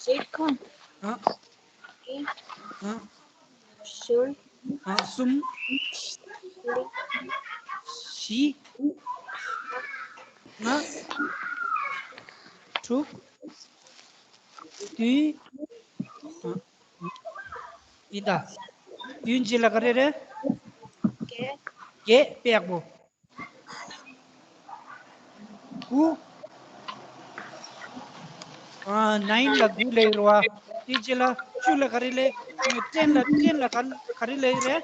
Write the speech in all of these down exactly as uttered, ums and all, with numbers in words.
ཨ། ཨ། གསུམ། བཞི། ལྔ། དྲུག་བདུན། ཨ། ཡིན་ད། བདུན་གཅིག་ལ་ག་རེ་རེད། བརྒྱད། བརྒྱད། དཔེ་ཡག་པོ། དགུ། ཨ། ནའིན་ལ་དགུ་ལབ་རེད་བ། དེ་རྗེས་ལ་བཅུ་ལ་ག་རེ་ལབ། ཊེན་ལ། ཊེན་ལ་ག་ག་རེ་ལབ་རེད།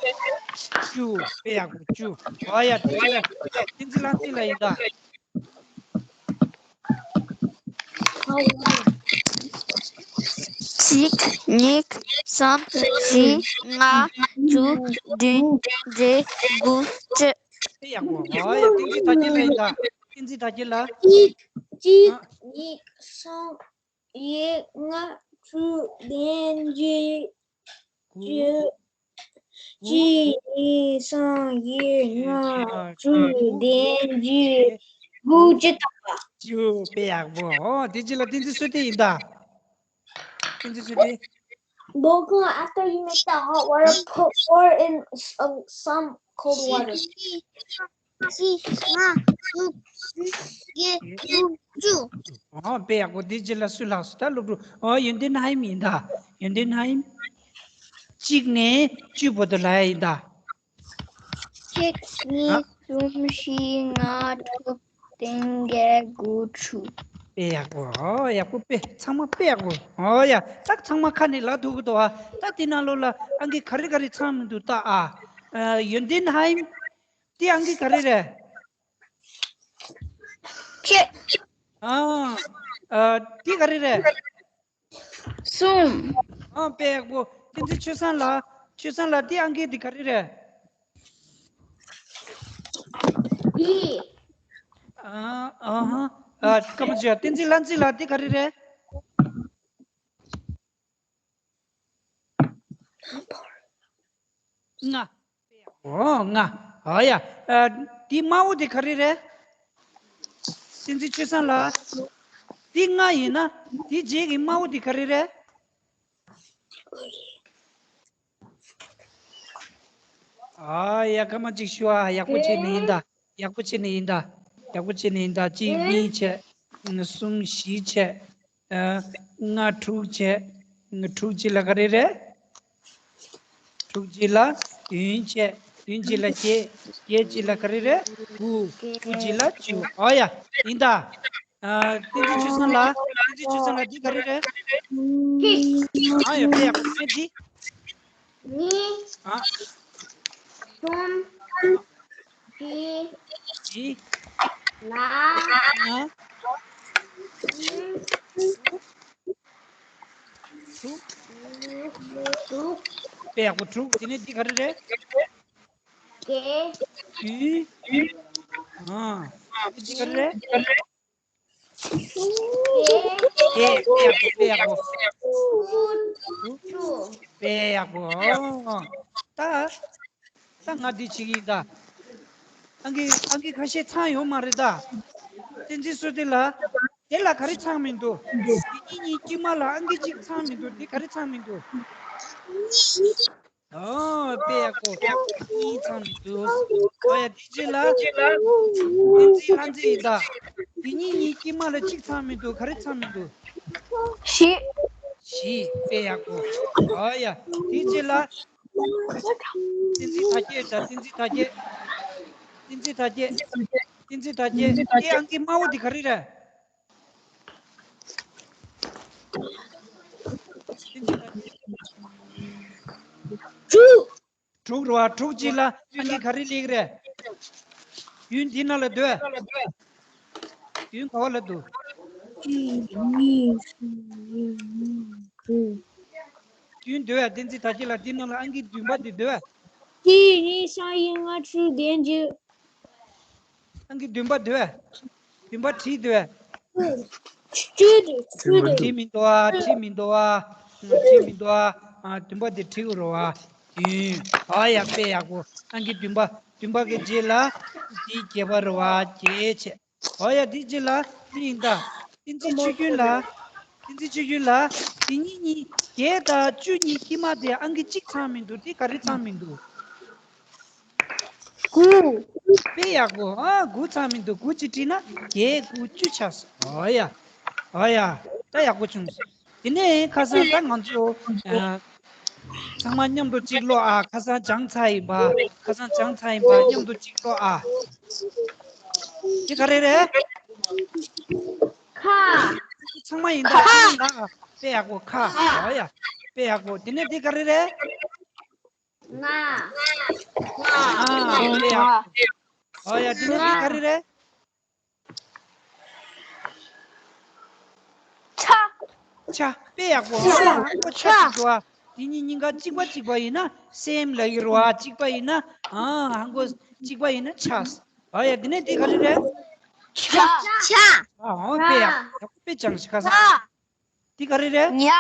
བཅུ། དཔེ་ཡག་པོ། བཅུ། ཨ་ཡ། དེ་རྗེས་ལ་བསྟན་འཛིན་ལྷ་འཛིན་ལ་ཡིན་ད། གཅིག་གཉིས། གསུམ། བཞི། ལྔ། དྲུག་བདུན། བརྒྱད། དགུ། བཅུ། དཔེ་ཡག་པོ། ཨ་ཡ། བསྟན་འཛིན་དར་རྒྱས་ལ་ཡིན་ད། བསྟན་འཛིན་དར་རྒྱས་ལ། གཅིག་གཅིག་ཨ། གཉིས། གསུམ། བཞི། ལྔ། དྲུག་བདུན། བརྒྱད། དགུ། བཅུ། དགུ། གཅིག་གཉིས། གསུམ། བཞི། ལྔ། དྲུག་བདུན། བརྒྱད། དགུ། བཅུ་ཐམ་པ། བཅུ། དཔེ་ཡག་པོ། ཨོ། དེ་རྗེས་ལ་བསྟན་འཛིན་བསོད་བདེ་ཡིན་ད། བསྟན་འཛིན་བསོད་བདེ། Bokun, after you make the hot water, put water in some, some cold water. གཅིག་གཉིས། གསུམ། བཞི། ལྔ། དྲུག་བདུན། བརྒྱད། དགུ། བཅུ། ཨོ། དཔེ་ཡག་པོ། དེ་རྗེས་ལ་སུ་ལྷག་སོང་ད། སློབ་ཕྲུག་ཨོ། ཡོན་ཏན་ཧའིམ་ཡིན་ད། ཡོན་ཏན་ཧའིམ། གཅིག་ནས་བཅུ་བར་དུ་ལབ་ཡ་ཡིན་ད། གཅིག་གཉིས། གསུམ། བཞི། ལྔ། དྲུག་བདུན། བརྒྱད། དགུ། དྲུག་དཔེ་ཡག་པོ། ཨོ། ཡག་པོ་དཔེ། ཚང་མ་དཔེ་ཡག་པོ། ཨོ་ཡ། ད་ཚང་མ་ཁ་ནས་ལབ་ཐུབ་ཀྱི་འདུག་ཨ། ད་དེ་ནང་ལོགས་ལ་ཨང་ཀི་ག་རེ་ག་རེ་ཚང་མི་འདུག་ལྟ་ཨ། ཨ། ཡོན་ཏན་ཧའིམ། དེ་ཨང་ཀི་ག་རེ་རེད། ཁྱེད། ཨ། ཨ། དེ་ག་རེ་རེད། གསུམ། ཨ། དཔེ་ཡག་པོ། བསྟན་འཛིན་ཆོས་བཟང་ལགས། ཆོས་བཟང་ལགས། དེ་ཨང་ཀི་དེ་ག་རེ་རེད། བཞི། ཨ། ཨ་ཧ། ཨ། སྐར་མ་བཅུ། བསྟན་འཛིན་ལྷ་འཛིན་ལགས། དེ་ག་རེ་རེད། ལྔ། ཨོ། ལྔ། ཨོ་ཡ། ཨ། འདི་དམར་པོ་དེ་ག་རེ་རེད། བསྟན་འཛིན་ཆོས་བཟང་ལགས། འདི་ལྔ་ཡིན་ན། འདི་རྗེས་ཀྱི་དམར་པོ་དེ་ག་རེ་རེད། ཨ་ཡ། སྐར་མ་གཅིག་ཞུ་ཨ། ཡག་པོ་བྱས་ནས་ཡིན་ད། ཡག་པོ་བྱས་ནས་ཡིན་ད། ཡག་པོ་བྱས་ནས་ཡིན་ད། གཅིག་གཉིས་བྱས། གསུམ་བཞི་བྱས། ཨ། ལྔ་དྲུག་བྱས། དྲུག་གཅིག་ལ་ག་རེ་རེད། དྲུག་གཅིག་ལ་བདུན་བྱས། བདུན་གཅིག་ལ་བརྒྱད། བརྒྱད་གཅིག་ལ་ག་རེ་རེད། དགུ། དགུ་གཅིག་ལ་བཅུ། ཨོ་ཡ། ཡིན་ད། ཨ། བསྟན་འཛིན་ཆོས་བཟང་ལགས། བསྟན་འཛིན་ཆོས་བཟང་ལགས། འདི་ག་རེ་རེད། ཨ་ཡ། དཔེ་ཡག་པོ། འདི། གཉིས། ཨ། གསུམ། བཞི། བཞི། ལྔ། ལྔ། དྲུག་དྲུག་དྲུག་དཔེ་ཡག་པོ། དྲུག་དེ་ནས་འདི་ག་རེ་རེད། བརྒྱད། བདུན། ཨ། འདི་ག་རེ་རེད། བརྒྱད། དཔེ་ཡག་པོ། དཔེ་ཡག་པོ། དྲུག་དྲུག་དཔེ་ཡག་པོ། ཨོ། ད། ད་ང་འདི་བྱེད་ཀྱི་ཡིན་ད། ཨང་ཀི། ཨང་ཀི་ཁ་ཤས་ཚང་ཡོད་མ་རེད་ད། བསྟན་འཛིན་བསོད་བདེ་ལགས། དེ་ལ་ག་རེ་ཚང་མི་འདུག་དེ་གཉིས་གཉིས་དཀྱིལ་མ་ལ་ཨང་ཀི་གཅིག་ཚང་མི་འདུག་དེ་ག་རེ་ཚང་མི་འདུག་ཨོ། དཔེ་ཡག་པོ། གཉིས་ཚང་མི་འདུག་ཨོ་ཡ། དེ་རྗེས་ལ། བསྟན་འཛིན་ལྷ་འཛིན་ཡིན་ད། དེ་གཉིས་གཉིས་དཀྱིལ་མ་ལ་གཅིག་ཚང་མི་འདུག་ག་རེ་ཚང་མི་འདུག་བཞི། བཞི། དཔེ་ཡག་པོ། ཨོ་ཡ། དེ་རྗེས་ལ། བསྟན་འཛིན་དར་རྒྱས་དང་། བསྟན་འཛིན་དར་རྒྱས། བསྟན་འཛིན་དར་རྒྱས། བསྟན་འཛིན་དར་རྒྱས། དེ་ཨང་ཀི་དམར་པོ་དེ་ག་རེ་རེད། བསྟན་འཛིན་དར་རྒྱས། དྲུག་དྲུག་རེད་བ། དྲུག་གཅིག་ལ་ཨང་ཀི་ག་རེ་སླེབས་རེད། བདུན་འདི་ནང་ལ་འདུག་བདུན་ག་བ་ལ་འདུག་གཅིག་གཉིས། གསུམ། བཞི། ལྔ། དྲུག་བདུན་འདུག་བ། བསྟན་འཛིན་དར་རྒྱས་ལགས། འདི་ནང་ལ་ཨང་ཀི་བདུན་པ་འདི་འདུག་བ། གཅིག་གཉིས། གསུམ། བཞི། ལྔ། དྲུག་བདུན་བརྒྱད། ཨང་ཀི་བདུན་པ་འདུག་བ། བདུན་པ་བྲིས་འདུག་བ། བྲིས་འདུག་བྲིས་འདུག་བྲིས་མི་འདུག་བ། བྲིས་མི་འདུག་བ། བྲིས་མི་འདུག་བ། ཨ། བདུན་པ་འདི་བྲིས་དགོས་རེད་བ། བདུན། ཨ་ཡ། དཔེ་ཡག་པོ། ཨང་ཀི་བདུན་པ། བདུན་པ་གི་རྗེས་ལ་འདི་བརྒྱད་པ་རེད་བ། བརྒྱད་བྱས། ཨོ་ཡ། དེ་རྗེས་ལ་དེ་ཡིན་ད། བསྟན་འཛིན་ཆོས་རྒྱུན་ལགས། བསྟན་འཛིན་ཆོས་རྒྱུན་ལགས། དེ་གཉིས་གཉིས་བརྒྱད་དང་བཅུ་གཉིས་དཀྱིལ་མ་དེ་ཨང་ཀི་གཅིག་ཚང་མི་འདུག་དེ་ག་རེ་ཚང་མི་འདུག་དགུ། དཔེ་ཡག་པོ། ཨ། དགུ་ཚང་མི་འདུག་དགུ་གཅིག་བྲིས་ན་བརྒྱད་དགུ་བཅུ་ཆགས་སོང་། ཨོ་ཡ། ཨོ་ཡ། ད་ཡག་པོ་བྱུང་སོང་། དེ་ནས་ཁ་སང་ད་ང་ཚོ་ཨ། ཚང་མ་མཉམ་དུ་གཅིག་ཀློག་ཨ། ཁ་སང་སྦྱངས་ཚར་ཡིན་པ། ཁ་སང་སྦྱངས་ཚར་ཡིན་པ། མཉམ་དུ་གཅིག་ཀློག་ཨ། དེ་ག་རེ་རེད། ཁ། ཚང་མ་ཡིན་ད། ཁ། དཔེ་ཡག་པོ། ཁ། ཨོ་ཡ། དཔེ་ཡག་པོ། དེ་ནས་དེ་ག་རེ་རེད། ང་། ཨ། དཔེ་ཡག་པོ། ཨོ་ཡ། དེ་ནས་དེ་ག་རེ་རེད། ཆ། ཆ། དཔེ་ཡག་པོ། ཨ། ཧང་གོ་ཆ་ཆ་ཞིག་འདུག་ཨ། དེ་གཉིས་གཉིས་ཀ་གཅིག་པ་གཅིག་པ་ཡིན་ན་སེམ་ལབ་ཀྱི་རེད་བ། གཅིག་པ་ཡིན་ན། ཨ། ཧང་གོ་གཅིག་པ་ཡིན་ན་ཆ། ཨོ་ཡ། དེ་ནས་དེ་ག་རེ་རེད། ཆ། ཆ། ཨ། ཨོ། དཔེ་ཡག་པོ། ཡག་པོ་དཔེ་ཅང་ཞིག་ཁ་སང་། ཆ། དེ་ག་རེ་རེད། ཉ།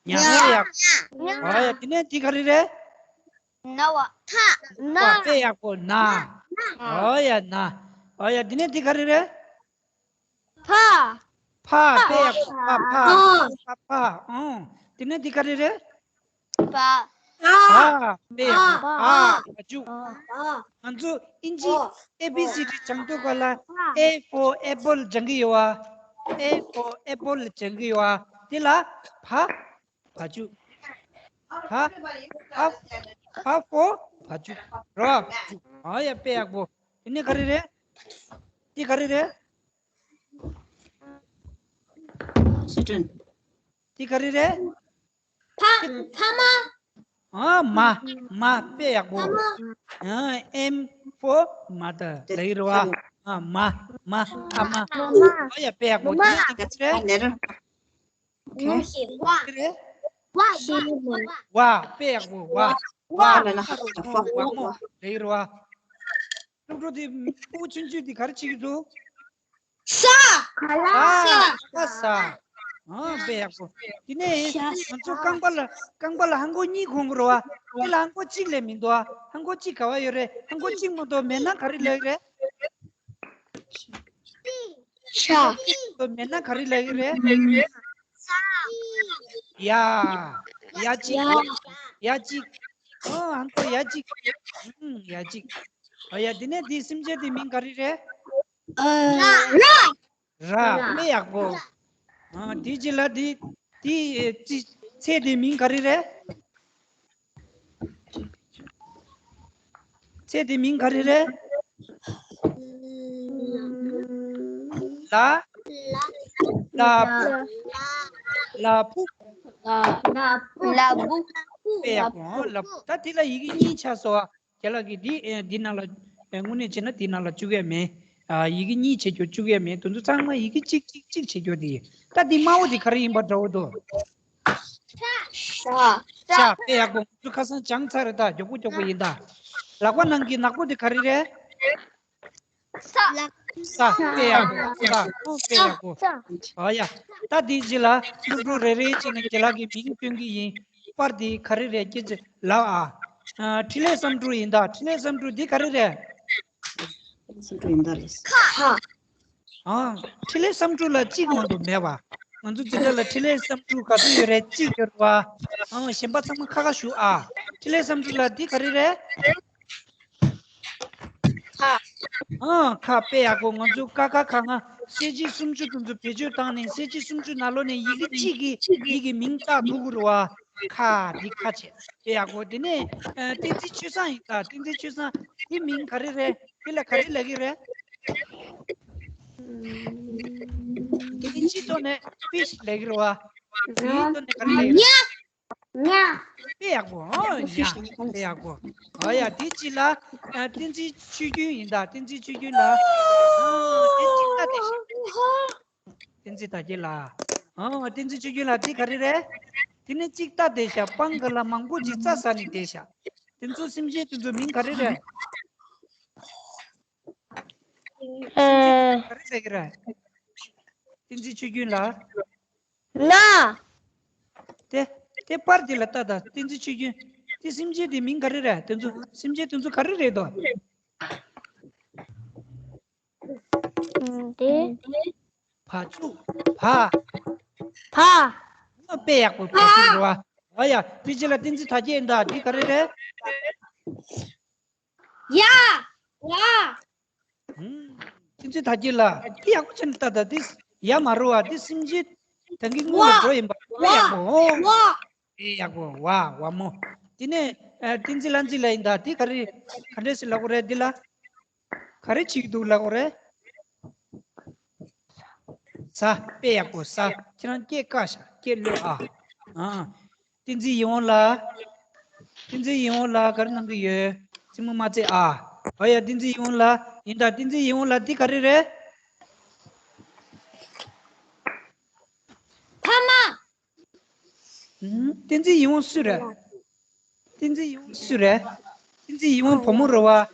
ཉ། དཔེ་ཡག་པོ། ཨོ་ཡ། དེ་ནས་དེ་ག་རེ་རེད། ན་བ། ཐ། ན། བ། དཔེ་ཡག་པོ། ན། ཨོ་ཡ། ན། ཨོ་ཡ། དེ་ནས་དེ་ག་རེ་རེད། ཕ། ཕ། དཔེ་ཡག་པོ། ཕ། ཕ། ཕ། ཕ། ཨོ། དེ་ནས་དེ་ག་རེ་རེད། པ། བ། དཔེ་ཡག་པོ། བ། བ་འཇུག་ང་ཚོ་ཨིན་ཇི་ཨེ་བི་སི་ཌི་སྦྱང་དུས་སྐབས་ལ་A for apple སྦྱང་གི་ཡོད་བ། A for apple སྦྱང་གི་ཡོད་བ། དེ་ལ་བ། བ་འཇུག་བ། བ། བ་for བ་འཇུག་རོ། བ་འཇུག་ཨོ་ཡ། དཔེ་ཡག་པོ། དེ་ནས་ག་རེ་རེད། དེ་ག་རེ་རེད། སི་ཀྲིན། དེ་ག་རེ་རེད། ཕ། ཕ་མ། ཨ། མ། མ། དཔེ་ཡག་པོ། ཨ། M for mother ལབ་ཀྱི་རེད་བ། ཨ། མ། མ། ཕ་མ། ཨོ་ཡ། དཔེ་ཡག་པོ། དེ་ནས་དེ་ག་རེ་རེད། ལེ་ར། ནོ་ཞེས་བ། དེ་རེད། བ་ཞེས་བ། བ། དཔེ་ཡག་པོ། བ། བ། ལ་ལ་ཧ་ཧ་ཧ་ཧ། བ་མོ་ལབ་ཀྱི་རེད་བ། སློབ་ཕྲུག་དེ་ཕྲུ་གུ་ཆུང་ཆུང་དེ་ག་རེ་བྱེད་ཀྱི་འདུག་ས། ག་ལ། ས། ས། ས། ཨ། དཔེ་ཡག་པོ། དེ་ནས་ང་ཚོ་རྐང་པ་ལ་རྐང་པ་ལ་ཧང་གོ་གཉིས་གོན་གྱི་རེད་བ། དེ་ལ་ཧང་གོ་གཅིག་ལས་མི་འདུག་ཨ། ཧང་གོ་གཅིག་ག་བ་ཡོད་རེད། ཧང་གོ་གཅིག་མ་གཏོགས་མེད་ན་ག་རེ་ལབ་ཀྱི་རེད། ཤ། མ་གཏོགས་མེད་ན་ག་རེ་ལབ་ཀྱི་རེད། ཡ། ཡ་གཅིག་ཡ་གཅིག་ཨོ། ཧང་གོ་ཡ་གཅིག་ཨུམ། ཡ་གཅིག་ཨོ་ཡ། དེ་ནས་དེ་སེམས་ཅན་དེ་མིང་ག་རེ་རེད། ར། ར། དཔེ་ཡག་པོ། ཨ། དེ་རྗེས་ལ་དེ་དེ་ཚེ་དེ་མིང་ག་རེ་རེད། ཚེ་དེ་མིང་ག་རེ་རེད། ལ། ལ་ཕུག་ལ་ཕུག་ལ་བུ། དཔེ་ཡག་པོ། ལ་ཕུག་ད་དེ་ལ་ཡི་གེ་གཉིས་ཆགས་སོང་། རྒན་ལགས་ཀྱིས་འདི་ཨེ་འདི་ནང་ལ་ཨེ་དངོས་གནས་བྱས་ན་འདི་ནང་ལ་བཅུག་ཡ་མེད། ཨ། ཡི་གེ་གཉིས་བྱེད་རྒྱུ་བཅུག་ཡ་མེད། དེ་ཚོ་ཚང་མ་ཡི་གེ་གཅིག་གཅིག་གཅིག་བྱེད་རྒྱུ་དེ་ཡིན། ད་འདི་དམར་པོ་འདི་ག་རེ་ཡིན་པ་འདྲ་བོ་འདུག་ཤ། ཤ། དཔེ་ཡག་པོ། ང་ཚོ་ཁ་སང་སྦྱངས་ཚར་རེད་ད། མགྱོགས་པོ་མགྱོགས་པོ་ཡིན་ད། ལག་པ་ནང་གི་ནག་པོ་འདི་ག་རེ་རེད། ས། ས། དཔེ་ཡག་པོ། ས། ཨོ། དཔེ་ཡག་པོ། ཨོ་ཡ། ད་འདི་རྗེས་ལ་སློབ་ཕྲུག་རེ་རེ་བྱས་ནས་རྒན་ལགས་ཀྱི་མིང་སྟོན་གྱི་ཡིན། པར་འདི་ག་རེ་རེད། སྐད་ཆ་ལབ་ཨ། ཨ། འཕྲིན་ལས་བསམ་གྲུབ་ཡིན་ད། འཕྲིན་ལས་བསམ་གྲུབ་འདི་ག་རེ་རེད། སུ་འགྲོ་ཡིན་ད་རེད། ཁ། ཨ། འཕྲིན་ལས་བསམ་གྲུབ་ལ་གཅིག་མ་གཏོགས་མེད་པ། ང་ཚོ་འཛིན་གྲྭ་ལ་འཕྲིན་ལས་བསམ་གྲུབ་ག་ཚོད་ཡོད་རེད། གཅིག་ཡོད་རེད་བ། ཨ། གཞན་པ་ཚང་མ་ཁ་ཁ་ཞུ་ཨ། འཕྲིན་ལས་བསམ་གྲུབ་ལ་འདི་ག་རེ་རེད། ཁ། ཨ། ཁ། དཔེ་ཡག་པོ། ང་ཚོ་ཀ་ཁ་ག་ང་གསལ་བྱེད་སུམ་ཅུ་དེ་ཚོ་བེད་སྤྱོད་བཏང་ནས་གསལ་བྱེད་སུམ་ཅུ་ནང་ལོགས་ནས་ཡི་གེ་གཅིག་གི་ཡི་གེ་མིང་བཏགས་ཐུབ་ཀྱི་རེད་བ། ཁ། འདི་ཁ་བྱས། དཔེ་ཡག་པོ། དེ་ནས་ཨ། བསྟན་འཛིན་ཆོས་བཟང་ཡིན་ད། བསྟན་འཛིན་ཆོས་བཟང་འདི་མིང་ག་རེ་རེད། འདི་ལ་ག་རེ་ལབ་ཀྱི་རེད། འདི་སྤྱིའི་ཐོག་ནས་ཕིཤ་ལབ་ཀྱི་རེད་བ། འདིའི་ཐོག་ནས་ག་རེ་ལབ་ཀྱི་རེད། ཉ། དཔེ་ཡག་པོ། ཨོ་ཡ། དཔེ་ཡག་པོ། ཨོ་ཡ། དེ་གཅིག་ལ་ཨ། བསྟན་འཛིན་ཆོས་རྒྱུན་ཡིན་ད། བསྟན་འཛིན་ཆོས་རྒྱུན་ལ། ཨ། དེ་གཅིག་ལྟ་དེ་ཤ། བསྟན་འཛིན་དར་རྒྱས་ལགས། ཨ། བསྟན་འཛིན་ཆོས་རྒྱུན་ལགས། དེ་ག་རེ་རེད། དེ་ནས་གཅིག་ལྟ་དེ་ཤ། སྤང་གི་ལ་མང་པོ་ཅིག་རྩྭ་ཟ་ནས་བསྡད་ཤག་དེ་ཚོ་སེམས་ཅན་དེ་ཚོ་མིང་ག་རེ་རེད། སེམས་ཅན་ག་རེ་ཟེར་གི་རེད། བསྟན་འཛིན་ཆོས་རྒྱུན་ལགས། ལ། དེ་དེ་པར་དེ་ལ་ལྟ་དང་། བསྟན་འཛིན་ཆོས་རྒྱུན། དེ་སེམས་ཅན་དེ་མིང་ག་རེ་རེད། དེ་ཚོ་སེམས་ཅན་དེ་ཚོ་ག་རེ་རེད་དོ། དེ། བ་ཕྱུགས། བ། བ། ཨ། དཔེ་ཡག་པོ། བ་ཞིག་རེད་བ། ཨ་ཡ། དེ་རྗེས་ལ་བསྟན་འཛིན་དར་རྒྱས་ཡིན་ད། འདི་ག་རེ་རེད། ཡ། ཝ། ཧུམ། བསྟན་འཛིན་དར་རྒྱས་ལགས། འདི་ཡག་པོ་བྱས་ནས་ལྟ་ད། འདི་ཡ་མ་རེད་བ། འདི་སེམས་ཅན་ད་གིན་སྔོན་ལ་འགྲོ་ཡིན་པ། ཝ་ཡག་པོ། ཝ། ཨེ་ཡག་པོ། ཝ། ཝ་མོ། དེ་ནས་ཨ། བསྟན་འཛིན་ལྷ་འཛིན་ལགས་ཡིན་ད། དེ་ག་རེ། ག་འདྲས་སེ་ལབ་དགོས་རེད། འདི་ལ་ག་རེ་བྱེད་ཀྱི་འདུག་ལབ་དགོས་རེད། ཟ། དཔེ་ཡག་པོ། ཟ། ཁྱེད་རང་སྐད་བཀག་ཤག་སྐད་གློད་ཨ། ཨ། བསྟན་འཛིན་ཡིད་འོང་ལགས། བསྟན་འཛིན་ཡིད་འོང་ལགས་ག་རེ་གནང་གི་ཡོད། རྩེད་མོ་མ་རྩེ་ཨ། ཨ་ཡ། བསྟན་འཛིན་ཡིད་འོང་ལགས་ཡིན་ད། བསྟན་འཛིན་ཡིད་འོང་ལགས། འདི་ག་རེ་རེད། ཕ་མ། ཨུམ། བསྟན་འཛིན་ཡིད་འོང་སུ་རེད། བསྟན་འཛིན་ཡིད་འོང་སུ་རེད། བསྟན་འཛིན་ཡིད་འོང་བུ་མོ་རེད་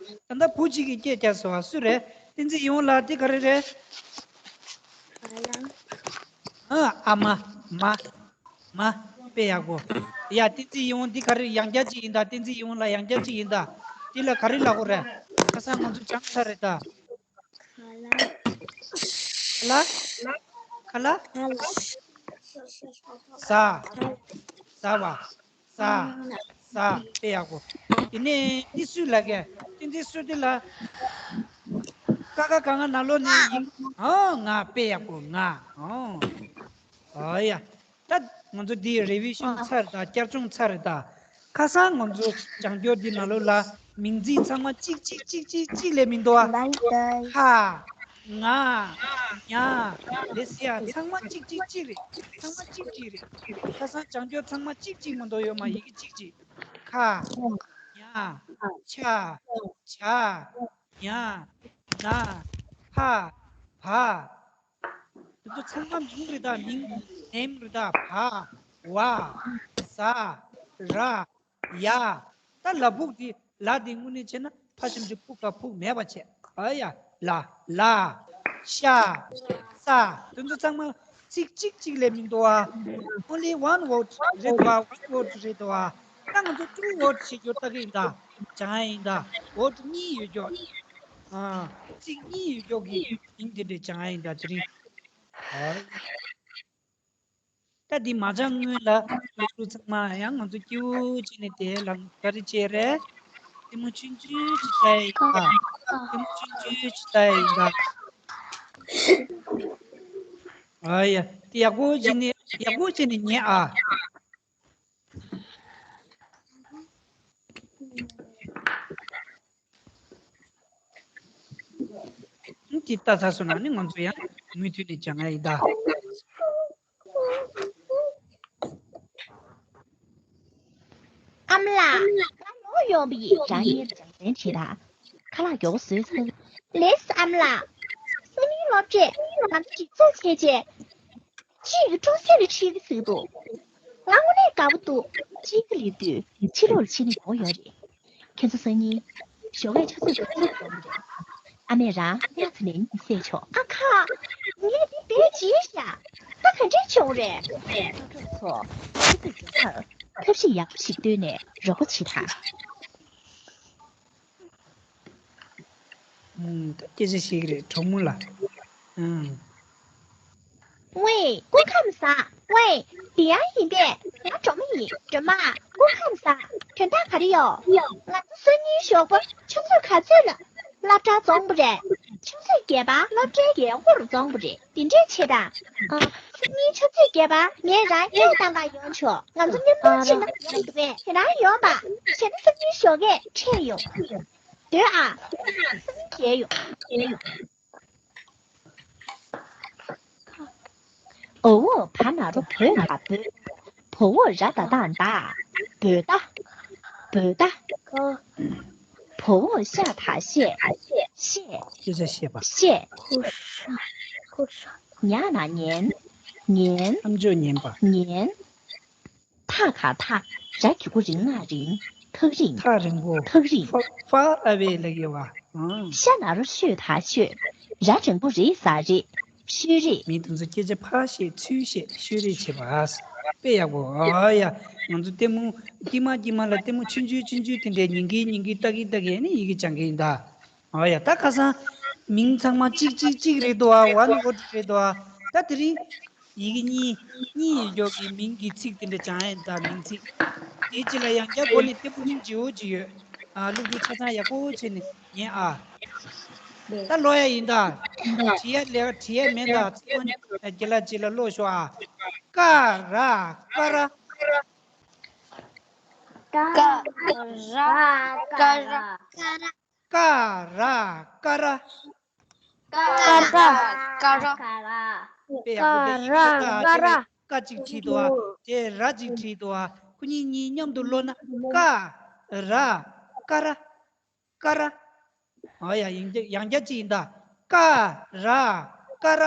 བ། ད་ལྟ་བུ་གཅིག་གིས་སྐད་རྒྱག་སོང་བ། སུ་རེད། བསྟན་འཛིན་ཡིད་འོང་ལགས། འདི་ག་རེ་རེད། ཨ། ཨ་མ། མ། མ། དཔེ་ཡག་པོ། ཡ། བསྟན་འཛིན་ཡིད་འོང་འདི་ག་རེ། ཡང་བསྐྱར་གཅིག་ཡིན་ད། བསྟན་འཛིན་ཡིད་འོང་ལགས་ཡང་བསྐྱར་གཅིག་ཡིན་ད། འདི་ལ་ག་རེ་ལབ་དགོས་རེད། ཁ་སང་ང་ཚོ་སྦྱངས་ཚར་རེད་ད། ཁ་ལག་ཁ་ལག་ཟ། ཟ་བ། ཟ། ཟ། དཔེ་ཡག་པོ། དེ་ནས་འདི་སུས་ལབ་གས། དེ་འདི་སུ། འདི་ལ། ཀ་ཁ་ག་ང་ན་ལོ་ནས་ཡིན། ཨོ། ང་། དཔེ་ཡག་པོ། ང་། ཨོ། ཨོ་ཡ། ད་ང་ཚོ་འདི་རེ་བི་ཤོན་ཚར་ད། བསྐྱར་སྦྱོང་ཚར་ད། ཁ་སང་ང་ཚོ་སྦྱང་སྐྱོར་འདི་ནང་ལོགས་ལ་མིང་ཚིག་ཚང་མ་གཅིག་གཅིག་གཅིག་གཅིག་གཅིག་ལས་མི་འདུག་ཨ། ཁ། ང་། ཉ། ལེ་སི་ཡ། ཚང་མ་གཅིག་གཅིག་གཅིག་རེད། ཚང་མ་གཅིག་གཅིག་རེད། ཁ་སང་སྦྱང་སྐྱོར་ཚང་མ་གཅིག་གཅིག་མ་གཏོགས་ཡོད་མ། ཡི་གེ་གཅིག་གཅིག་ཁ། ཉ། ཆ། ཇ། ཉ། ན། ཕ། བ། དེ་ཚོ་ཚང་མ་མིང་རེད་ད། མིང་། name རེད་ད། བ། བ། ཟ། ར། ཡ། ད་ལ་ཕུག་དེ། ལ་དེ་དངོས་གནས་བྱས་ན་ཕ་ཞབས་ཀྱུ་ཕུ་ག་ཕུག་མེད་པ་བྱས། ཨ་ཡ། ལ། ལ། ཤ། ས། དེ་ཚོ་ཚང་མ་ཚིག་གཅིག་གཅིག་ལས་མི་འདུག་ཨ། Only one word རེད་འདུག་ཨ། one word རེད་འདུག་ཨ། ད་ང་ཚོ་two word བྱེད་རྒྱུ་ལྟ་གི་ཡིན་ད། སྦྱང་ཡ་ཡིན་ད། word གཉིས་ཡོད་རྒྱུ། ཨ། ཚིག་གཉིས་ཡོད་རྒྱུ་གི་མིང་དེ་འདྲ་སྦྱང་ཡ་ཡིན་ད། དེ་རིང་། ཨ། ད་འདི་མ་སྦྱང་སྔོན་ལ་ལུག་ལུག་ཚང་མ་ཡང་ང་ཚོ་སྐྱིད་པོ་བྱས་ནས་དེ་ལ་ག་རེ་བྱས་རེད། ལྟད་མོ་ཆུང་ཆུང་ཅིག་ལྟ་ཡ་ཡིན་ད། ལྟད་མོ་ཆུང་ཆུང་ཅིག་ལྟ་ཡ་ཡིན་ད། ཨ་ཡ། དེ་ཡག་པོ་བྱས་ནས། ཡག་པོ་བྱས་ནས་ཉན་ཨ། འདི་ལྟ་ཚར་སོང་ན་ནི་ང་ཚོ་ཡང་མུ་མཐུད་ནས་སྦྱང་ཡ་ཡིན་ད། ཨ་མ་ལགས། ང་ལོག་ཡོང་བ་ཡིན། རང་ཉིད་སྦྱང་ཚན་བྱེད་དང་། ཁ་ལག་མགྱོགས་པོ་བཟོས་ཚར། ལགས་སོ་ཨ་མ་ལགས། སང་ཉིན་སློབ་གྲྭས་ང་ཚོ་སྒྲིག་འཛུགས་བྱས་རྗེས། གཅིག་གིས་ཀྲུང་སེ་ལ་ཁྲིད་ཀྱི་ཟེར་འདུག་ང་དངོས་གནས་དགའ་པོ་འདུག་གཅིག་གིས་སླེབས་དུས་ཕྱི་ལོགས་ལ་ཕྱིན་ན་ཡག་པོ་ཡོད་རེད། ཁྱེད་ཚོ་སང་ཉིན་ཞོགས་ཀས་ཆུ་ཚོད་ག་ཚོད་འཛོམས་རེད། ཨ་མས་རང་སྔ་ཙམ་ནས་གཉིད་སད་ཆོག་ཨ་ཁ། ངས་འདི་བེད་སྤྱད་ཤག་ད་ག་འདྲས་བྱུང་རེད། སློབ་གྲོགས་ཚོ། ཆུ་ཚོད་བརྒྱད་པར་ཐབས་ཤེས་ཡག་པོ་ཞིག་བཏོན་ནས་རོགས་པ་བྱེད་དང་། ཨུམ། ད་སྐད་ཆ་བཤད་ཀྱི་རེད། གྲོགས་མོ་ལ། ཨུམ། ཝེ། སྐུ་ཁམས་བཟང་། ཝེ། འདི་ཡང་ཡིན་པས། ང་གྲོགས་མོ་ཡིན། སྒྲོལ་མ། སྐུ་ཁམས་བཟང་། དོན་དག་ག་རེ་ཡོད། ང་ཚོ་སང་ཉིན་ཞོགས་པ་ཆུ་ཚོད་ག་ཚོད་ལ་སློབ་གྲྭར་འཛོམས་པ་རེད། ཆུ་ཚོད་བརྒྱད་པར་སློབ་གྲྭའི་རྒྱལ་སྒོར་འཛོམས་པ་རེད། དེ་འདྲས་བྱེད་དང་། ཨ། སང་ཉིན་ཆུ་ཚོད་བརྒྱད་པར་ངས་རང་སྐད་བཏང་ག་ཡོང་ཆོག་ང་ཚོ་མཉམ་དུ་ཕྱིན་ན་ཡག་པོ་འདུག་པས། དེ་རང་ཡོང་པ། བྱས་ན་སང་ཉིན་ཞོགས་ཀས་འཕྲད་ཡོང་། སྡོད་ཨ། སང་ཉིན་མཇལ་ཡོང་། འོ་འོ་བ་ན་རོ་བོ་ད་བོད། བོ་འོ་ར་ད་བཏགས་མདའ། བོད་མདའ། བོད་མདའ། བོ་འོ་ཤ་ད་བཤད། བཤད། སྐད་ཆ་བཤད་པ། བཤད། ཉ་ན་ཉན། ཉན། ཨམ་ཅོག་ཉན་པ། ཉན། ཐ་ག་ཐག་ར་གི་གུ་རི་ང་རིང་། ཐག་རིང་། ཐག་རིང་པོ། ཐག་རིང་། ཧྥ་ཧྥ་ཨ་བེ་ལབ་ཡོད་པ། ཨང་། ཤ་ན་རོ་ཤོ་ད་ཤོད། ར་འགྲེང་བུ་རི་ས་རེད། ཤོད་རེད། མི་དེ་ཚོ་སྐད་ཆ་ཕར་བཤད་ཚུར་བཤད་ཤོད་རེས་བྱེད་པ། དཔེ་ཡག་པོ། ཨ་ཡ། ང་ཚོ་ལྟད་མོ་དཀྱིལ་མ་དཀྱིལ་མ་ལ་ལྟད་མོ་ཆུང་ཆུང་ཆུང་ཆུང་དེ་འདྲའི་ཉན་གིན་ཉན་གིན་ལྟ་གིན་ལྟ་གིན་ནི་ཡི་གེ་སྦྱང་གི་ཡིན་ད། ཨ་ཡ། ད་ཁ་སང་མིང་ཚང་མ་གཅིག་གཅིག་གཅིག་རེད་དོ། ཨ། ཝན་ཝར་ཌི་རེད་དོ། ཨ། ད་དེ་རིང་ ཡི་གེ་གཉིས། གཉིས་ཡོད་ཀྱི་མིང་གི་ཚིག་དེ་འདྲ་སྦྱང་ཡ་ཡིན་ད། མིང་ཚིག་དེའི་རྗེས་ལ་ཡང་བསྐྱར་སྒོ་ནས་ལྟད་མོ་སྙིང་རྗེ་བོ་ཅིག་ཡོད། ཨ། སློབ་ཕྲུག་ཆ་ཚང་ཡག་པོ་བྱས་ནས་ཉན་ཨ། ད་ཀློག་ཡ་ཡིན་ད། བྲིས་ཡ་ལས་ཀ་བྲིས་ཡ་མེད་ད། ཚང་མ་རྒན་ལགས་རྗེས་ལ་ཀློག་ཤོག་ཨ། ཀ་ར་ཀ་ར། ཀ་ར་ཀ་ར། ཀ་ར་ཀ་ར། ཀ་ར་ཀ་ར། དཔེ་ཡག་པོ་དཔེ་ཡག་པོ། ཀ་ར་ཀ་ར། ཀ་གཅིག་བྲིས་འདུག་ཨ། དེ་ར་གཅིག་བྲིས་འདུག་ཨ། ཁོ་གཉིས་གཉིས་མཉམ་དུ་ཀློག་ན། ཀ་ར་ཀ་ར། ཀ་ར། ཨ་ཡ། ཡང་བསྐྱར་ཡང་བསྐྱར་གཅིག་ཡིན་ད། ཀ་ར་ཀ་ར།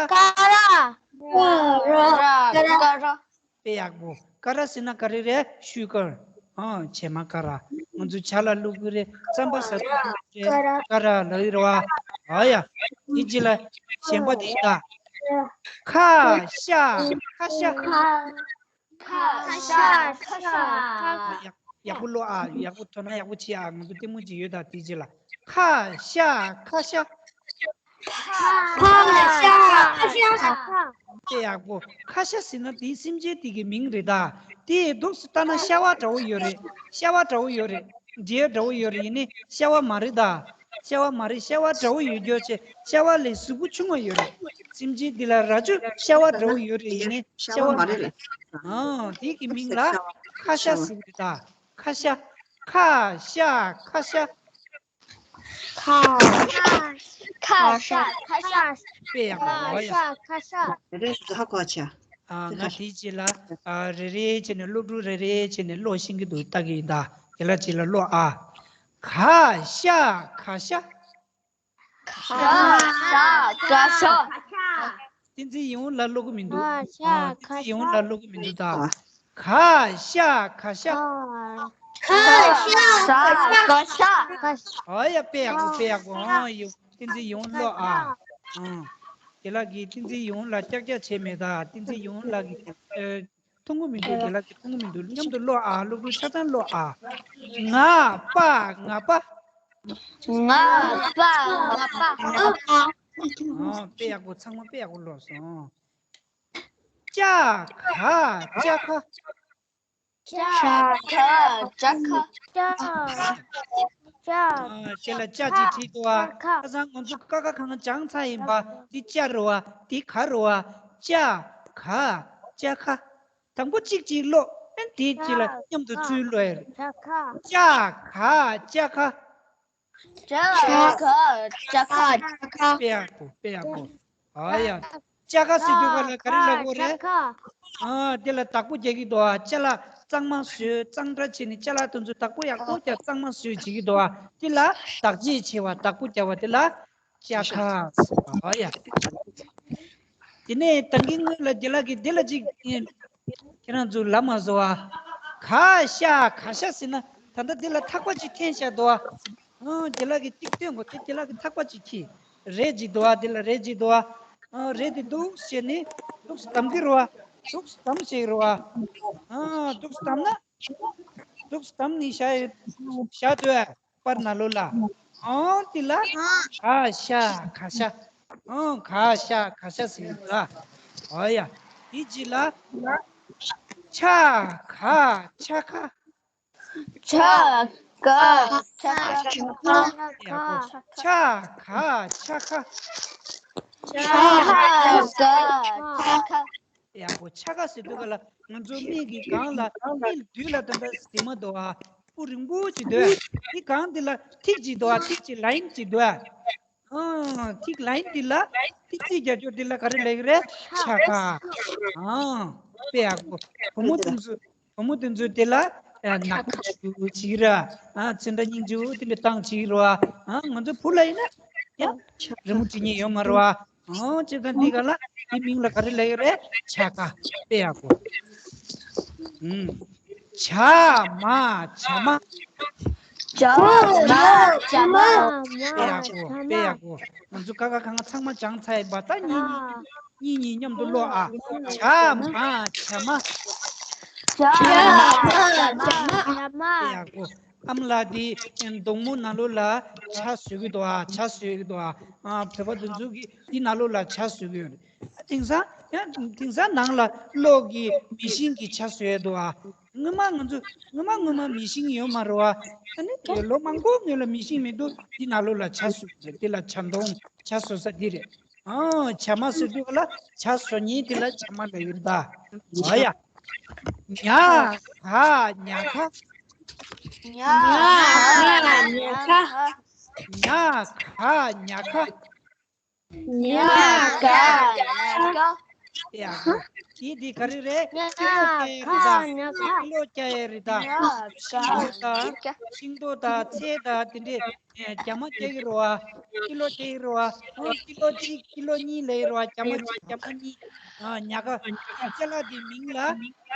ཀ་ར་ཀ་ར། དཔེ་ཡག་པོ། ཀ་ར་ཟེར་ན་ག་རེ་རེད། ཤུ་གར། ཨ། བྱེ་མ་ཀ་ར། ང་ཚོ་ཇ་ལ་བླུག་གི་རེད། རྩམ་པ་ཟ་གི་རེད། ཀ་ར་ལབ་ཀྱི་རེད་བ། ཨ་ཡ། དེ་རྗེས་ལ་གཞན་པ་དེ་ཡིན་ད། ཁ་ཤ་ཁ་ཤ། ཁ་ཤ་ཁ་ཤ། ཡག་ཡག་པོ་ཀློག་ཨ། ཡག་པོ། དོ་སྣང་ཡག་པོ་བྱེད་ཨ། ང་ཚོ་ལྟད་མོ་ཅིག་ཡོད་ད། དེ་རྗེས་ལ་ཁ་ཤ་ཁ་ཤ། ཁ་ཤ་ཁ་ཤ། དཔེ་ཡག་པོ། ཁ་ཤ་ཟེར་ན་དེའི་སེམས་ཅན་དེ་གི་མིང་རེད་ད། དེ་འདུག་སེ་ལྟ་ན་ཤ་བ་འདྲ་བོ་ཡོད་རེད། ཤ་བ་འདྲ་བོ་ཡོད་རེད། འབྲས་འདྲ་བོ་ཡོད་རེད། ཡིན་ནའི་ཤ་བ་མ་རེད་ད། ཤ་བ་མ་རེད། ཤ་བ་འདྲ་བོ་ཡོད་རྒྱུ་བྱས། ཤ་བ་ལས་གཟུགས་པོ་ཆུང་བ་ཡོད་རེད། སེམས་ཅན་འདི་ལ་རྭ་ཅོ་ཤ་བ་འདྲ་བོ་ཡོད་རེད། ཡིན་ནའི་ཤ་བ་མ་རེད། ཨང་། དེ་གི་མིང་ལ་ཁ་ཤ་ཟེར་གི་རེད་ད། ཁ་ཤ། ཁ་ཤ་ཁ་ཤ། ཁ་ཁ་ཤ་ཁ་ཤ། དཔེ་ཡག་པོ། ཁ་ཤ་ཁ་ཤ། རེ་རེ་ཧ་གོ་ཆ། ཨ། ང་དེའི་རྗེས་ལ། ཨ། རེ་རེ་བྱས་ནས། སློབ་ཕྲུག་རེ་རེ་བྱས་ནས་ཀློག་ཤེས་ཀྱི་འདུག་ལྟ་གི་ཡིན་ད། དེ་ལ་རྗེས་ལ་ཀློག་ཨ། ག་ཤ་ག་ཤ། ག་ཤ་ག་ཤ། བསྟན་འཛིན་ཡིད་འོང་ལགས་ཀློག་གི་མི་འདུག་ག་ཤ། ཨ། བསྟན་འཛིན་ཡིད་འོང་ལགས་ཀློག་གི་མི་འདུག་ད། ག་ཤ་ག་ཤ། ག་ཤ་ག་ཤ། ཨ་ཡ། དཔེ་ཡག་པོ། དཔེ་ཡག་པོ། ཨ་ཡོ། བསྟན་འཛིན་ཡིད་འོང་ཀློག་ཨ། ཨང་། རྒན་ལགས་ཀྱིས་བསྟན་འཛིན་ཡིད་འོང་ལགས་ཀྱག་ཀྱག་བྱས་མེད་ད། བསྟན་འཛིན་ཡིད་འོང་ལགས་ཀྱིས། ཨ། མཐོང་གི་མི་འདུག་རྒན་ལགས་ཀྱིས་མཐོང་གི་མི་འདུག་མཉམ་དུ་ཀློག་ཨ། སློབ་ཕྲུག་ཆ་ཚང་ཀློག་ཨ། ང་པ་ང་པ། ང་པ་ང་པ། ཨ། དཔེ་ཡག་པོ། ཚང་མ་དཔེ་ཡག་པོ་ཀློག་སོང་། ཅ་ག་ཅ་ཁ། ཅ་ག་ཅ་ཁ། ཅ། ཅ། ཨ། དེ་ལ་ཅ་གཅིག་བྲིས་འདུག་ཨ། ཁ། ཁ་སང་ང་ཚོ་ཀ་ཁ་གང་སྦྱངས་ཚར་ཡིན་པ། འདི་ཅ་རེད་བ། འདི་ག་རེད་བ། ཅ་ག་ཅ་ཁ། དང་པོ་གཅིག་གཅིག་ཀློག་ཨ། དེའི་རྗེས་ལ་མཉམ་དུ་ཚུར་ཀློག་ཡ་རེད། ཅ་ག་ཅ་ཁ། ཅ་ག་ཅ་ཁ། དཔེ་ཡག་པོ། དཔེ་ཡག་པོ། ཨ་ཡ། ཅ་ག་ཟེར་དུས་ག་ལ་ག་རེ་ལབ་དགོས་རེད། ཨ། དེ་ལ་བདག་པོ་རྒྱག་གི་འདུག་ཨ། ཅ་ལག་གཙང་མ་བཟོས། གཙང་སྦྲ་བྱས་ནས་ཅ་ལག་དེ་ཚོ་བདག་པོ་ཡག་པོ་རྒྱག་གཙང་མ་བཟོས་བྱེད་ཀྱི་འདུག་ཨ། དེ་ལ་བདག་གཅེས་བྱེད་པ། བདག་པོ་རྒྱག་པ་དེ་ལ་ཅ་ག་ཟེར་བ། ཨ་ཡ། དེ་ནས་ད་གིན་སྔོན་ལ་རྒན་ལགས་ཀྱིས་འདི་ལ་ཅིག་ཁྱེད་རང་ཚོ་ལབ་མ་སོང་ཨ། ག་ཤ་ག་ཤ་ཟེར་ན། ད་ལྟ་འདི་ལ་ཐག་པ་ཅིག་འཐེན་བཞག་འདུག་ཨ། ཨ། རྒན་ལགས་ཀྱིས་ཏིག་སྟོན་དགོས། དེ་རྒན་ལགས་ཀྱིས་ཐག་པ་ཅིག་ཁྱེར། རས་ཅིག་འདུག་ཨ། འདི་ལ་རས་ཅིག་འདུག་ཨ། ཨ། རས་དེ་འདུག་སེ་བྱས་ནས་འདུག་སེ་བསྡམ་གྱི་རེད་བ། འདུག་སེ་བསྡམ་བྱེད་ཀྱི་རེད་བ། ཨ། འདུག་སེ་བསྡམ་ན། འདུག་སེ་བསྡམ་ནས་བཞག་ཡོད། བཞག་འདུག་ཨ། པར་ནང་ལོགས་ལ། ཨང་། དེ་ལ་ག་ཤ་ག་ཤ། ཨང་། ག་ཤ་ག་ཤ་ཟེར་གྱི་འདུག་ཨ། ཨོ་ཡ། དེ་རྗེས་ལ་ཆ་ག་ཆ་ག། ཆ་ག་ཆ་ག། ཡག་པོ། ཆ་ག་ཆ་ག། ཆ་ག་ཆ་ག། ཡག་པོ། ཆ་ག་ཟེར་དུས་ག་ལ་ང་ཚོ་མིག་གི་སྒང་ལ། མིག་མདུན་ལ་དེ་འདྲ་ཟེར་མ་འདུག་ཨ། སྤུ་རིང་པོ་ཅིག་འདུག་ཨ། དེ་སྒང་དེ་ལ་ཐིག་ཅིག་འདུག་ཨ། ཐིག་ཅིག་ལ་ཡིན་ཅིག་འདུག་ཨ། ཨང་། ཐིག་ལ་ཡིན་དེ་ལ། ཐིག་ཚིག་རྒྱག་རྒྱུ་དེ་ལ་ག་རེ་ལབ་ཀྱི་རེད། ཆ་ག། ཨང་། དཔེ་ཡག་པོ། བུ་མོ་དེ་ཚོ། བུ་མོ་དེ་ཚོ་དེ་ལ་ཨ་ནག་པོ་ཞུ་བྱེད་ཀྱི་ར། ཨ། ཚོན་ཁྲ་སྙིང་རྗེ་པོ་དེ་འདྲ་བཏང་བྱེད་ཀྱི་ར། ཨ། ང་ཚོ་བུ་ལ་ཡིན་ན་ཡང་རི་མོ་བྲིས་མཁན་ཡོད་མ་རེད་བ། ཨོ། བྱས་ཙང་འདི་ག་ལ་འདི་མིང་ལ་ག་རེ་ལབ་ཀྱི་རེད། ཆ་ག། དཔེ་ཡག་པོ། ཨུམ། བྱ་མ་བྱ་མ། བྱ་མ་བྱ་མ། དཔེ་ཡག་པོ། དཔེ་ཡག་པོ། ང་ཚོ་ཀ་ཁ་ག་ང་ཚང་མ་སྦྱངས་ཚར་ཡིན་པ། ད་གཉིས་གཉིས། གཉིས་གཉིས་མཉམ་དུ་ཀློག་ཨ། བྱ་མ་བྱ་མ། བྱ་མ་བྱ་མ། ཡག་པོ། ཨ་མ་ལགས་འདི་གདོང་མོ་ནང་ལོགས་ལ་ཆ་བཟོ་གི་འདུག་ཨ། ཆ་བཟོ་གི་འདུག་ཨ། ཨ། བོད་པ་དེ་ཚོ་གིས་འདི་ནང་ལོགས་ལ་ཆ་བཟོ་གི་ཡོད་རེད། དེང་སང་ཡང་དེང་སང་ནང་ལ་གློག་གི་མེ་ཤིན་གྱི་ཆ་བཟོས་འདུག་ཨ། སྔོན་མ་ང་ཚོ་སྔོན་མ་སྔོན་མ་མེ་ཤིན་ཡོད་མ་རེད་བ། ཨ་ནི་ལོ་མང་པོ་སྔོན་ལ་མེ་ཤིན་མི་འདུག་འདི་ནང་ལོགས་ལ་ཆ་བཟོས་རེད། འདི་ལ་ཆ་འདོང་ཆ་བཟོ་ས་འདི་རེད། ཨ་ཇ་མ་ཟེར་དུས་ལ་ཇ་བཟོ་མཁན་དེ་ལ་ཇ་མ་ལབ་ཡོད་ད། ཨ་ཡ། ཉ་ག་ཉ་ཁ། ཉ་ག་ཉ་ཁ། ཉ་ག་ཉ་ཁ། ཉ་ག་ཉ་ཁ། ཡ་གོ། དེ་དེ་ག་རེ་རེད། ཉ་ག་ཉ་ཁ། ཀི་ལོ་རྒྱག་ཡས་རེད་ད། ཉ་ག་ཤིང་ཏོག་དང་ཤིང་ཏོག་དང་ཤིང་ཏོག་དང་ཚལ་དང་དེ་འདྲས་རྒྱ་མ་རྒྱག་གི་རེད་བ། ཀི་ལོ་རྒྱག་གི་རེད་བ། ཨོ་ཀི་ལོ་གཅིག་ཀི་ལོ་གཉིས་ལབ་ཀྱི་རེད་བ། རྒྱ་མ་གཅིག་རྒྱ་མ་གཉིས། ཨ་ཉ་ག་ཅ་ལག་དེ་མིང་ལ་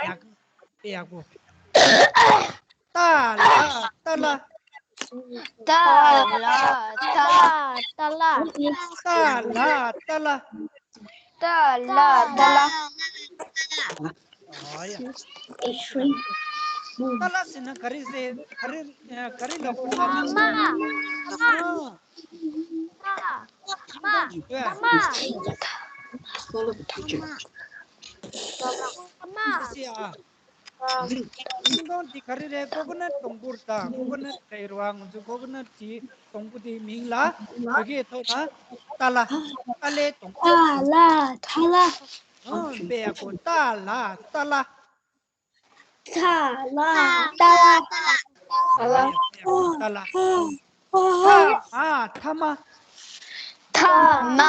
ཉ་ག་དཔེ་ཡག་པོ། ཏ་ལ་ཏ་ལ། ཏ་ལ་ཏ་ལ། ཏ་ལ་ཏ་ལ། ཏ་ལ་ཏ་ལ། ཨ་ཡ། ཏ་ལ་ཟེར་ན་ག་རེ་ཟེར། ག་རེ་ག་རེ་ལབ་དགོས་ལབ་ན། མ། མ། མ། མ། མ། ཨ། ཤིང་སྡོང་འདི་ག་རེ་རེད། ཀོ་ཀོ་ནཊ་སྡོང་པོ་རེད་ད། ཀོ་ཀོ་ནཊ་ཟེར་བ་ང་ཚོ་ཀོ་ཀོ་ནཊ་དེ་སྡོང་པོ་དེའི་མིང་ལ་བོད་སྐད་ཐོག་ལ་ཏ་ལ། ཏ་ལའི་སྡོང་པོ། ཏ་ལ་ཏ་ལ། ཨོ་དཔེ་ཡག་པོ། ཏ་ལ་ཏ་ལ། ཏ་ལ་ཏ་ལ། ཏ་ལ། ཏ་ལ། ཏ་ལ། ཐ་མ་ཐ་མ།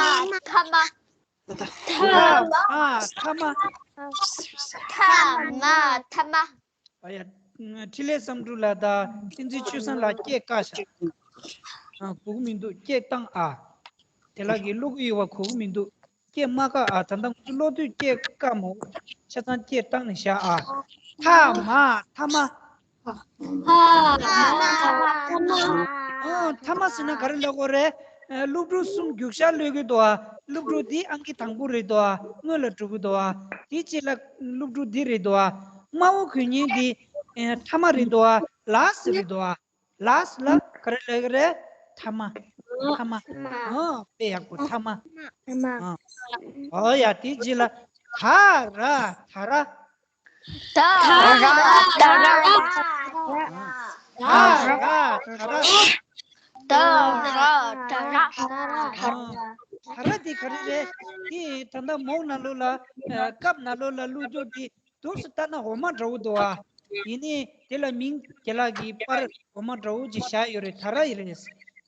ཐ་མ་ཐ་མ། ཐ་མ་ཐ་མ། ཐ་མ་ཐ་མ། ཨ་ཡ། འཕྲིན་ལས་བསམ་འགྲུབ་ལགས་དང་བསྟན་འཛིན་ཆོས་བཟང་ལགས་སྐད་བཀག་ཤག་ཨ་གོ་གི་མི་འདུག་སྐད་བཏང་ཨ། དེ་ལགས་ཀྱིས་ཀློག་གི་ཡོད་པ་གོ་གི་མི་འདུག་སྐད་མ་བཀག་ཨ། ད་ལྟ་ང་ཚོ་ཀློག་དུས་སྐད་བཀག་མོ། ཆ་ཚང་སྐད་བཏང་ནས་བཞག་ཨ། ཐ་མ་ཐ་མ། ཨོ། ཐ་མ་ཟེར་ན་ག་རེ་ལབ་དགོས་རེད། ཨ། སློབ་ཕྲུག་གསུམ་རྒྱུགས་ཤར་གློད་ཀྱི་འདུག་ཨ། སློབ་ཕྲུག་འདི་ཨང་ཀི་དང་པོ་རེད་འདུག་ཨ། སྔོན་ལ་འགྲོ་གི་འདུག་ཨ། དེའི་རྗེས་ལ་སློབ་ཕྲུག་འདི་རེད་འདུག་ཨ། དམར་པོ་གོན་མཁན་འདི་ཨ། ཐ་མ་རེད་འདུག་ཨ། ལ་སི་རེད་འདུག་ཨ། ལ་སི་ལ་ག་རེ་ལབ་ཀྱི་རེད། ཐ་མ། ཐ་མ། ཨོ་དཔེ་ཡག་པོ། ཐ་མ། ཐ་མ། ཨོ་ཡ། དེའི་རྗེས་ལ་ད་ར་ད་ར། ད་ར་ད་ར། ད་ར་ད་ར། ད་ར་ད་ར། ད་ར་དེ་ག་རེ་རེད། དེ་ད་ལྟ་མོག་ནང་ལོགས་ལ། ཨ། ཀབ་ནང་ལོགས་ལ་བླུགས་རྒྱུ་དེ་འདུག་སེ་ལྟ་ན་འོ་མ་འདྲ་བོ་འདུག་ཨ། ཡིན་ནའི་དེ་ལ་མིང་རྒན་ལགས་ཀྱིས་པར་འོ་མ་འདྲ་བོ་ཅིག་བཞག་ཡོད་རེད། ད་ར་ཡིན་རེད།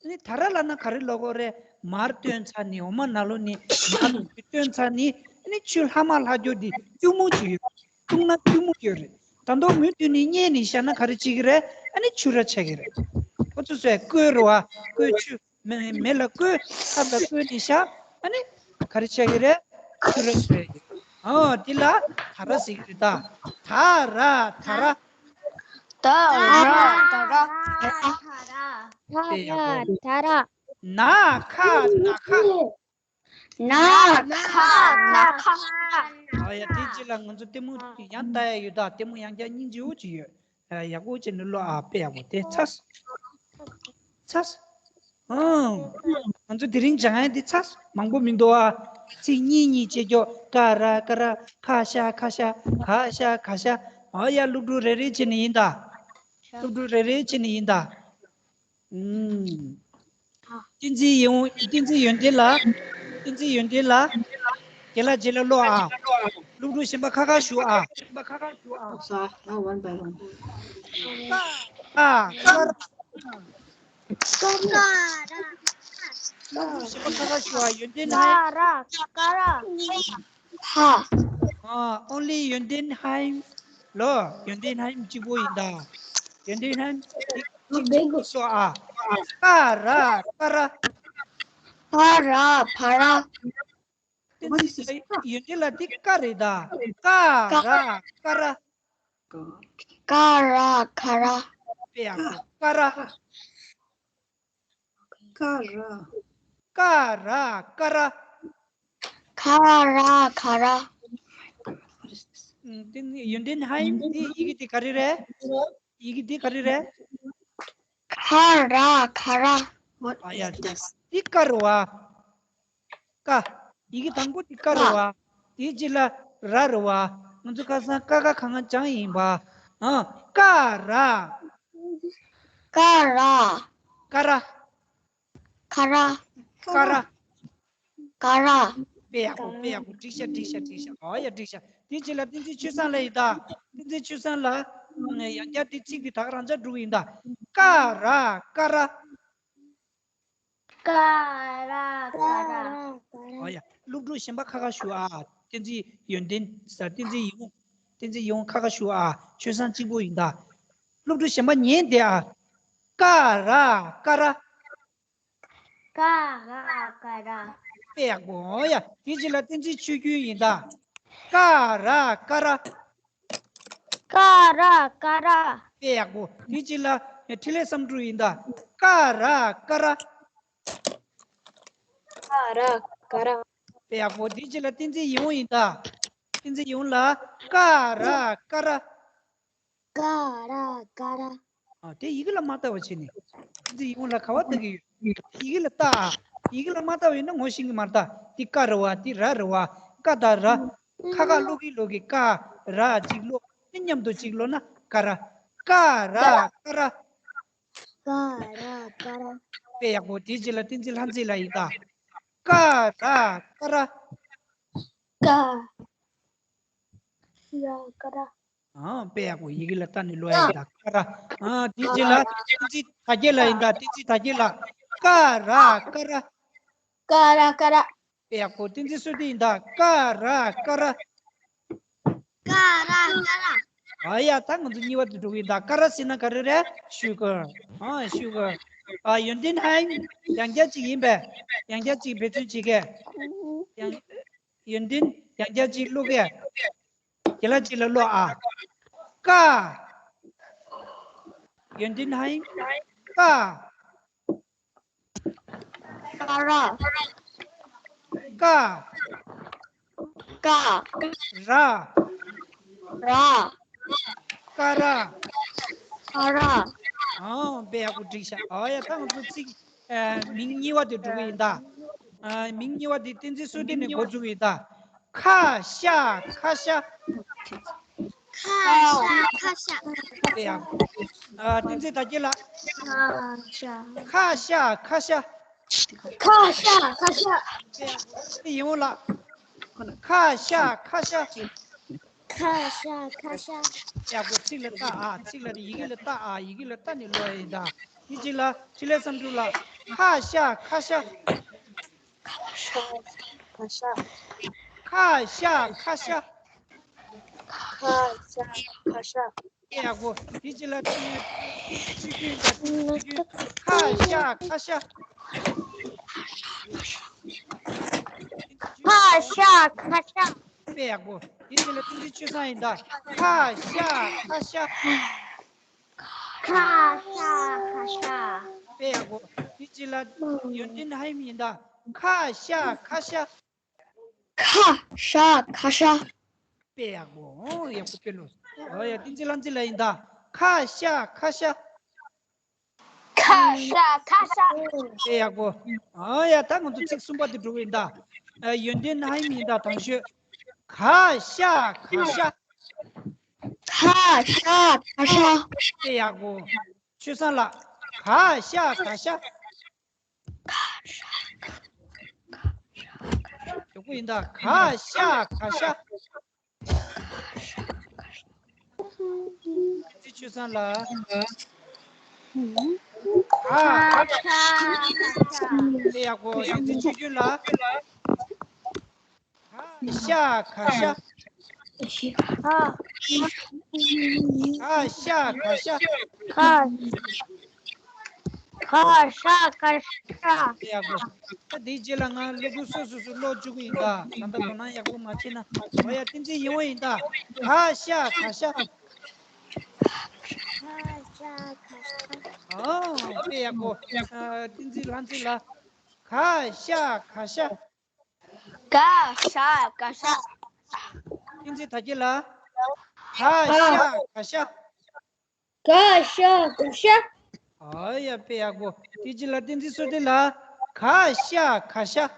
ཨ་ནི་ད་ར་ལབ་ན་ག་རེ་ལབ་དགོས་རེད། མར་བཏོན་ཚར་ནས། འོ་མ་ནང་ལོགས་ནས་མར་བཏོན་ཚར་ནས། ཨ་ནི་ཆུ་ལྷག་མ་ལྷག་རྒྱུ་དེ་སྐྱུར་མོ་ཅིག་ཡོད། བཏུང་ན་སྐྱུར་མོ་ཡོད་རེད། ད་དུང་མུ་མཐུད་ནས་བསྙལ་ནས་བཞག་ན་ག་རེ་བྱེད་ཀྱི་རེད། ཨ་ནི་ཆུ་ར་ཆགས་ཀྱི་རེད། ཁོ་ཚོ་ཚོས་བསྐོལ་རེད་བ། བསྐོལ། ཆུ་མེ་མེ་ལ་བསྐོལ། ཐབ་ལ་བསྐོལ་ནས་བཞག་ཨ་ནི་ག་རེ་ཆགས་ཀྱི་རེད། ཆུ་ར་ཆགས་ཀྱི་རེད། ཨོ་དེ་ལ་ད་ར་ཟེར་གྱི་རེད་ད། ད་ར་ད་ར། ད་ར་ད་ར། ད་ར་ད་ར། ན་ཁ་ན་ཁ། ན་ཁ་ན་ཁ། ཨ་ཡ། དེ་རྗེས་ལ་ང་ཚོ་ལྟད་མོ་ཡང་ལྟ་ཡ་ཡོད་ད། ལྟད་མོ་ཡང་བསྐྱར་སྙིང་རྗེ་བོ་ཅིག་ཡོད། ཨ། ཡག་པོ་བྱས་ནས་ཀློག་ཨ། དཔེ་ཡག་པོ་དེ་ཚར་སོང་། ཚར་སོང་། ཨང་། ང་ཚོ་དེ་རིང་སྦྱང་ཡ་དེ་ཚར་སོང་། མང་པོ་མི་འདུག་ཨ། ཚིག་གཉིས་གཉིས་བྱེད་ཀྱོག་ཀ་ར་ཀ་ར། ཁ་ཤ་ཁ་ཤ། ག་ཤ་ག་ཤ། ཨ་ཡ། སློབ་ཕྲུག་རེ་རེ་བྱས་ནས་ཡིན་ད། སློབ་ཕྲུག་རེ་རེ་བྱས་ནས་ཡིན་ད། ཨུམ། བསྟན་འཛིན་ཡོན། བསྟན་འཛིན་ཡོན་ཏན་ལགས། བསྟན་འཛིན་ཡོན་ཏན་ལགས། རྒན་ལགས་རྗེས་ལ་ཀློག་ཨ། སློབ་ཕྲུག་གཞན་པ་ཁ་ཁ་ཞུ་ཨ། ཨ། ཀ་ར། ཀ་ར། སློབ་ཕྲུག་གཞན་པ་ཁ་ཁ་ཞུ་ཨ། ཡོན་ཏན་ལགས། ཀ་ར། ཀ་ར། ཧ། ཨ། ཨོན་ལི་ཡོན་ཏན་ཧའེམ་ལོ། ཡོན་ཏན་ཧའེམ་གཅིག་པོ་ཡིན་ད། ཡོན་ཏན་ཧའེམ་གཅིག་གཅིག་གཅིག་སོ་ཨ། ཀ་ར་ཀ་ར། ཕ་ར་ཕ་ར། ཡོན་ཏན་ལགས་འདི་ཀ་རེད་ད། ཀ་ར་ཀ་ར། ཀ་ར་ཀ་ར། དཔེ་ཡག་པོ། ཀ་ར། ཀ་ར། ཀ་ར་ཀ་ར། ཁ་ར་ཁ་ར། ཨུམ། དེ་ནི་ཡོན་ཏན་ཧའེམ་དེ་ཡི་གེ་དེ་ག་རེ་རེད། ཡི་གེ་དེ་ག་རེ་རེད། ཁ་ར་ཁ་ར། ཨ་ཡ། དེ་ཀ་རེད་བ། ཀ། ཡི་གེ་དང་པོ་དེ་ཀ་རེད་བ། དེའི་རྗེས་ལ་ར་རེད་བ། ང་ཚོ་ཁ་སང་ཀ་ཁ་ག་ང་སྦྱངས་ཡིན་པ། ཨ། ཀ་ར། ཀ་ར། ཀ་ར། ཀ་ར། ཀ་ར། ཀ་ར། དཔེ་ཡག་པོ། དཔེ་ཡག་པོ། འགྲིག་ཤག་འགྲིག་ཤག་འགྲིག་ཤག་ཨོ་ཡ། འགྲིག་ཤག་དེའི་རྗེས་ལ་བསྟན་འཛིན་ཆོས་བཟང་ལགས་ཡིན་ད། བསྟན་འཛིན་ཆོས་བཟང་ལགས། ཡང་བསྐྱར་དེ་ཚིག་དེ་ད་ག་རང་འཇགས་འགྲོ་གི་ཡིན་ད། ཀ་ར་ཀ་ར། ཀ་ར་ཀ་ར། ཨོ་ཡ། སློབ་ཕྲུག་གཞན་པ་ཁ་ཁ་ཞུ་ཨ། བསྟན་འཛིན་ཡོན་ཏན་ཟེར། བསྟན་འཛིན་ཡིད་འོང་། བསྟན་འཛིན་ཡིད་འོང་ཁ་ཁ་ཞུ་ཨ། ཆོས་བཟང་གཅིག་པོ་ཡིན་ད། སློབ་ཕྲུག་གཞན་པ་ཉན་བསྡད་ཨ། ཀ་ར་ཀ་ར། ཀ་ར་ཀ་ར། དཔེ་ཡག་པོ། ཨོ་ཡ། དེའི་རྗེས་ལ་བསྟན་འཛིན་ཆོས་སྐྱིད་ཡིན་ད། ཀ་ར་ཀ་ར། ཀ་ར་ཀ་ར། དཔེ་ཡག་པོ། དེའི་རྗེས་ལ་འཕྲིན་ལས་བསམ་གྲུབ་ཡིན་ད། ཀ་ར་ཀ་ར། ཀ་ར་ཀ་ར། དཔེ་ཡག་པོ། དེའི་རྗེས་ལ་བསྟན་འཛིན་ཡིད་འོང་ཡིན་ད། བསྟན་འཛིན་ཡིད་འོང་ལགས། ཀ་ར་ཀ་ར། ཀ་ར་ཀ་ར། ཨ། དེ་ཡི་གེ་ལ་མ་ལྟ་བ་བྱས་ནས། བསྟན་འཛིན་ཡིད་འོང་ལགས་ག་པར་ལྟ་གི་ཡོད། ཡི་གེ་ལ་ལྟ་ཨ། ཡི་གེ་ལ་མ་ལྟ་བ་ཡིན་ན་ངོ་ཤེས་ཀྱི་མ་རེད་ད། འདི་ཀ་རེད་བ། འདི་ར་རེད་བ། ཀ་དང་ར། ཁ་ཁ་ཀློག་གི་ཀློག་གི། ཀ་ར་གཅིག་ཀློག་ཨེ། མཉམ་དུ་གཅིག་ཀློག་ན་ཀ་ར། ཀ་ར་ཀ་ར། ཀ་ར་ཀ་ར། དཔེ་ཡག་པོ། དེའི་རྗེས་ལ་བསྟན་འཛིན་ལྷ་མཛེས་ལགས་ཡིན་ད། ཀ་ར་ཀ་ར། ཀ་ར་ཀ་ར། ཨ། དཔེ་ཡག་པོ། ཡི་གེ་ལ་ལྟ་ནས་ཀློག་ཡ་ཡིན་ད། ཀ་ར། ཨ། དེའི་རྗེས་ལ་བསྟན་འཛིན་དར་རྒྱས་ལགས་ཡིན་ད། བསྟན་འཛིན་དར་རྒྱས་ལགས། ཀ་ར་ཀ་ར། ཀ་ར་ཀ་ར། དཔེ་ཡག་པོ། བསྟན་འཛིན་བསོད་བདེ་ཡིན་ད། ཀ་ར་ཀ་ར། ཀ་ར་ཀ་ར། ཨ་ཡ། ད་ང་ཚོ་གཉིས་པ་དེ་འགྲོ་གི་ཡིན་ད། ཀ་ར་ཟེར་ན་ག་རེ་རེད། ཤུ་གར། ཨ། ཤུ་གར། ཨ། ཡོན་ཏན་ཧའེ། ཡང་བསྐྱར་གཅིག་ཡིན་པས། ཡང་བསྐྱར་གཅིག་འབད་བརྩོན་བྱེད་གས། ཡང་། ཡོན་ཏན་ཡང་བསྐྱར་གཅིག་ཀློག་གས། རྒན་ལགས་གཅིག་ལ་ཀློག་ཨ། ཀ། ཡོན་ཏན་ཧའེ། ཀ། ཀ་ར། ཀ། ཀ། ར། ར། ཀ་ར། ཀ་ར། ཨང་། དཔེ་ཡག་པོ་འགྲིག་ཤག་ཨོ་ཡ། ད་ང་ཚོ་ཚིག་ཨ། མིང་གཉིས་པ་དེ་འགྲོ་གི་ཡིན་ད། ཨ། མིང་གཉིས་པ་དེ་བསྟན་འཛིན་བསོད་བདེ་ནས་འགོ་འཛུགས་ཡིན་ད། ཁ་ཤ་ཁ་ཤ། ཁ་ཤ་ཁ་ཤ། དཔེ་ཡག་ཨ། བསྟན་འཛིན་དར་རྒྱས་ལགས། ཁ་ཤ་ཁ་ཤ། ཁ་ཤ་ཁ་ཤ། དཔེ་ཡག་དེ་ཡིན་འོང་ལགས། ཁ་ཤ་ཁ་ཤ། ཁ་ཤ་ཁ་ཤ། ཡག་པོ། ཚིག་ལ་ལྟ་ཨ། ཚིག་ལ། ཡི་གེ་ལ་ལྟ་ཨ། ཡི་གེ་ལ་ལྟ་ནས་ཀློག་ཡ་ཡིན་ད། དེ་རྗེས་ལ་འཕྲིན་ལས་བསམ་གྲུབ་ལགས། ཁ་ཤ་ཁ་ཤ། ཁ་ཤ་ཁ་ཤ། ཁ་ཤ་ཁ་ཤ། ཁ་ཤ་ཁ་ཤ། ཡག་པོ། དེ་རྗེས་ལ་ཆུ་ཆུ་རྒྱུན་དང་ཆུ་རྒྱུན། ཁ་ཤ་ཁ་ཤ། ཁ་ཤ་ཁ་ཤ། དཔེ་ཡག་པོ། དེ་རྗེས་ལ་བསྟན་འཛིན་ཆོས་བཟང་ཡིན་ད། ཁ་ཤ་ཁ་ཤ། ཁ་ཤ་ཁ་ཤ། དཔེ་ཡག་པོ། དེ་རྗེས་ལ་ཡོན་ཏན་ཧའེ་ཡིན་ད། ཁ་ཤ་ཁ་ཤ། ཁ་ཤ་ཁ་ཤ། དཔེ་ཡག་པོ། ཨོ། ཡག་པོ་དཔེ་ལོ། ཨོ་ཡ། བསྟན་འཛིན་ལྷ་མཛེས་ལགས་ཡིན་ད། ཁ་ཤ་ཁ་ཤ། ཁ་ཤ་ཁ་ཤ། དཔེ་ཡག་པོ། ཨོ་ཡ། ད་ང་ཚོ་ཚིག་གསུམ་པ་དེ་འགྲོ་གི་ཡིན་ད། ཨ། ཡོན་ཏན་ཧའེ་ཡིན་ད། དང་ཤོས། ཁ་ཤ་ཁ་ཤ། ཁ་ཤ་ཁ་ཤ། དཔེ་ཡག་པོ། ཆོས་བཟང་ལགས། ཁ་ཤ་ཁ་ཤ། མགྱོགས་པོ་ཡིན་ད། ཁ་ཤ་ཁ་ཤ། བསྟན་འཛིན་ཆོས་བཟང་ལགས། ཁ་ཤ་ཁ་ཤ། དཔེ་ཡག་པོ། བསྟན་འཛིན་ཆོས་སྐྱིད་ལགས། ཁ་ཤ་ཁ་ཤ། ཁ་ཤ་ཁ་ཤ། ཁ་ཤ་ཁ་ཤ། ཡག་པོ། ད་དེའི་རྗེས་ལ་ང་སློབ་ཕྲུག་སོ་སོ་སོ་ཀློག་བཅུག་གི་ཡིན་ད། ད་ལྟ་དོ་སྣང་ཡག་པོ་མ་བྱས་ན། འོ་ཡ། བསྟན་འཛིན་ཡིད་འོང་ཡིན་ད། ཁ་ཤ་ཁ་ཤ། ཁ་ཤ་ཁ་ཤ། ཨོ། དཔེ་ཡག་པོ། ཨ། བསྟན་འཛིན་ལྷ་མཛེས་ལགས། ཁ་ཤ་ཁ་ཤ། ཁ་ཤ་ཁ་ཤ། བསྟན་འཛིན་དར་རྒྱས་ལགས། ཁ་ཤ་ཁ་ཤ། ཁ་ཤ་ཁ་ཤ། ཨ་ཡ། དཔེ་ཡག་པོ། དེ་རྗེས་ལ་བསྟན་འཛིན་བསོད་བདེ་ལགས། ཁ་ཤ་ཁ་ཤ།